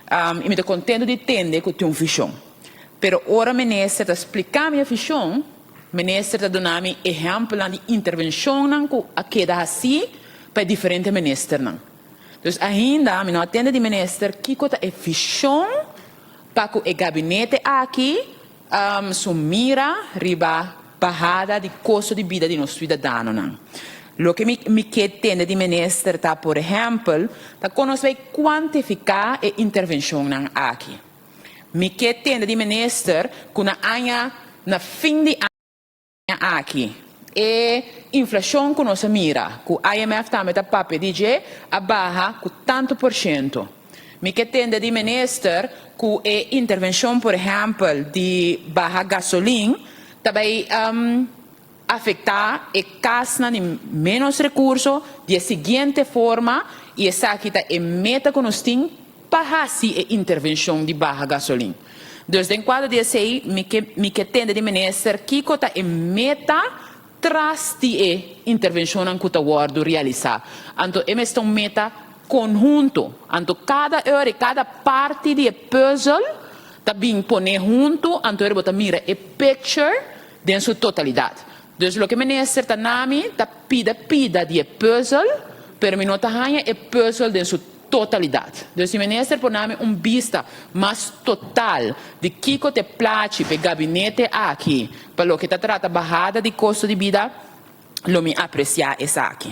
I mi ta kontentu di tende ku tin un vishon. Pero ora minister ta splika mi e vishon, minister ta duna mi ehèmpelnan di intervenshonnan ku a keda hasí pa e diferente ministernan. Dus ainda mi no a tende di minister kiko ta e vishon pa ku e gabinete aki su mira riba bahada di kosto di bida di nos suidadanonan. Loke mi ke tende di minister ta, por ehèmpel, ta kon nos bai kuantifiká e intervenshonnan aki. Mi ke tende di minister ku na aña na fin di aña aki e inflashon ku nos a mira, ku IMF tambe ta papia di dje, a baha ku tantu por shento. Mi ke tende di minister ku e intervenshon, por ehèmpel, di baha gasolin ta bai afektá e kasnan di ménos rekurso di e siguiente forma, i esaki ta e meta ku nos tin pa hasi e intervenshon di baha gasolin. Dus den kuadro di esei mi ke tende di minister kiko ta e meta tras di e intervenshonnan ku ta wòrdu realisá. Anto e mester un meta konhunto. Anto kada ora i kada parti di e pùzel ta bin pone huntu, anto bo ta mira e picture den su totalidat. Dus loke minister ta duna mi ta pida pida di e pùzel, pero mi no ta haña e pùzel den su totalidat. Dus e minister por duna mi un bista mas total di kiko ta e plachi pa e gabinete aki, pa loke ta trata bahada di kosto di bida, lo mi apresiá esaki.